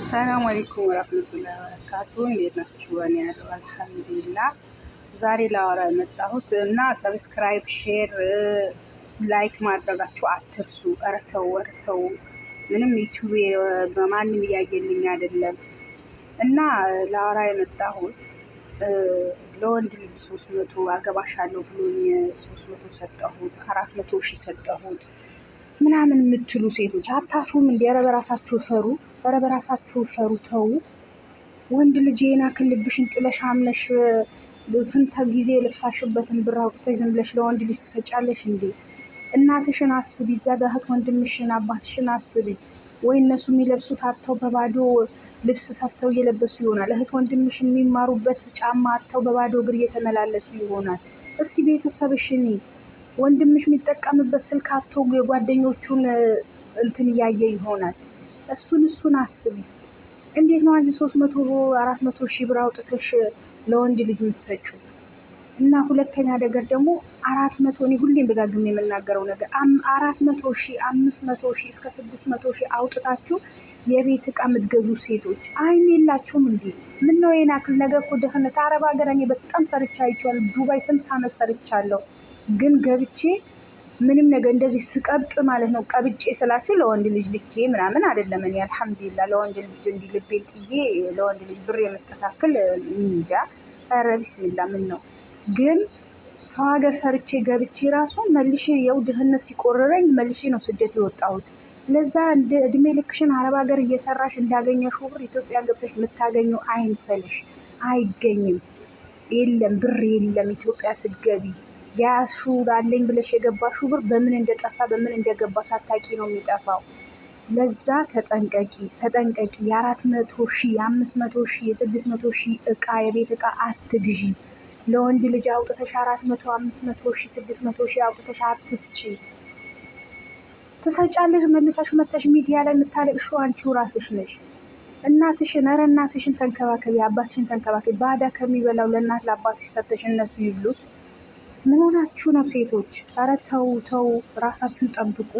ሰላም አለይኩም ወራህመቱላሂ ወበረካቱ። እንዴት ናችሁ? እኔ ያለው አልሐምዱሊላህ። ዛሬ ላወራ የመጣሁት እና subscribe፣ share፣ like ማድረጋችሁ አትርሱ። ኧረ ተው፣ ኧረ ተው። ምንም ዩቲዩብ በማንም እያየልኝ አይደለም። እና ላወራ የመጣሁት ለወንድ ልጅ 300 አገባሻለሁ ብሎኝ 300 ሰጠሁት፣ 400 ሺህ ሰጠሁት ምናምን የምትሉ ሴቶች አታፍሩም? እንዲ ኧረ በራሳችሁ እፈሩ። ኧረ በራሳችሁ እፈሩ። ተው። ወንድ ልጅ ይሄን ያክል ልብሽን ጥለሽ አምነሽ ስንት ጊዜ የለፋሽበትን ብር አውጥተሽ ዝም ብለሽ ለወንድ ልጅ ትሰጫለሽ እንዴ? እናትሽን አስቢ። እዛ ጋ እህት ወንድምሽን አባትሽን አስቢ። ወይ እነሱ የሚለብሱት አጥተው በባዶ ልብስ ሰፍተው እየለበሱ ይሆናል። እህት ወንድምሽን የሚማሩበት ጫማ አጥተው በባዶ እግር እየተመላለሱ ይሆናል። እስቲ ቤተሰብሽን፣ ወንድምሽ የሚጠቀምበት ስልክ አጥቶ የጓደኞቹን እንትን እያየ ይሆናል። እሱን እሱን አስቢ። እንዴት ነው አንቺ 300 400 ሺህ ብር አውጥተሽ ለወንድ ልጅ የምትሰጪው? እና ሁለተኛ ነገር ደግሞ 400፣ እኔ ሁሌም ደጋግሜ የምናገረው ነገር፣ 400 ሺህ፣ 500 ሺህ እስከ 600 ሺህ አውጥታችሁ የቤት እቃ የምትገዙ ሴቶች አይን የላችሁም እንዴ? ምን ነው ይሄን ያክል ነገር እኮ ድህነት። አረብ ሀገር እኔ በጣም ሰርቻ አይቼዋለሁ። ዱባይ ስንት ዓመት ሰርቻለሁ። ግን ገብቼ ምንም ነገር እንደዚህ ስቀብጥ ማለት ነው። ቀብጬ ስላችሁ ለወንድ ልጅ ልኬ ምናምን አይደለም። እኔ አልሐምዱሊላ ለወንድ ልጅ እንዲህ ልቤን ጥዬ ለወንድ ልጅ ብር የመስተካከል እንጃ። ኧረ ቢስሚላ ምን ነው ግን ሰው ሀገር ሰርቼ ገብቼ ራሱ መልሼ የው ድህነት ሲቆርረኝ መልሼ ነው ስደት የወጣሁት። ለዛ እንደ እድሜ ልክሽን አረብ ሀገር እየሰራሽ እንዳገኘሽው ብር ኢትዮጵያ ገብተሽ የምታገኘው አይምሰልሽ፣ አይገኝም። የለም፣ ብር የለም። ኢትዮጵያ ስትገቢ ያሹ አለኝ ብለሽ የገባሽው ብር በምን እንደጠፋ በምን እንደገባ ሳታቂ ነው የሚጠፋው። ለዛ ተጠንቀቂ፣ ተጠንቀቂ። የ400 ሺህ፣ የ500 ሺህ፣ የ600 ሺህ እቃ የቤት እቃ አትግዢ። ለወንድ ልጅ አውጥተሽ 400፣ 500 ሺህ፣ 600 ሺህ አውጥተሽ አትስጪ። ትሰጫለሽ፣ መልሰሽ መተሽ ሚዲያ ላይ የምታለቅሺው አንቺው ራስሽ ነሽ። እናትሽን፣ ኧረ እናትሽን ተንከባከቢ፣ አባትሽን ተንከባከቢ። ባዳ ከሚበላው ለእናት ለአባትሽ ሰተሽ እነሱ ይብሉት። ምን ሆናችሁ ነው ሴቶች? ኧረ ተው ተው፣ ራሳችሁን ጠብቁ።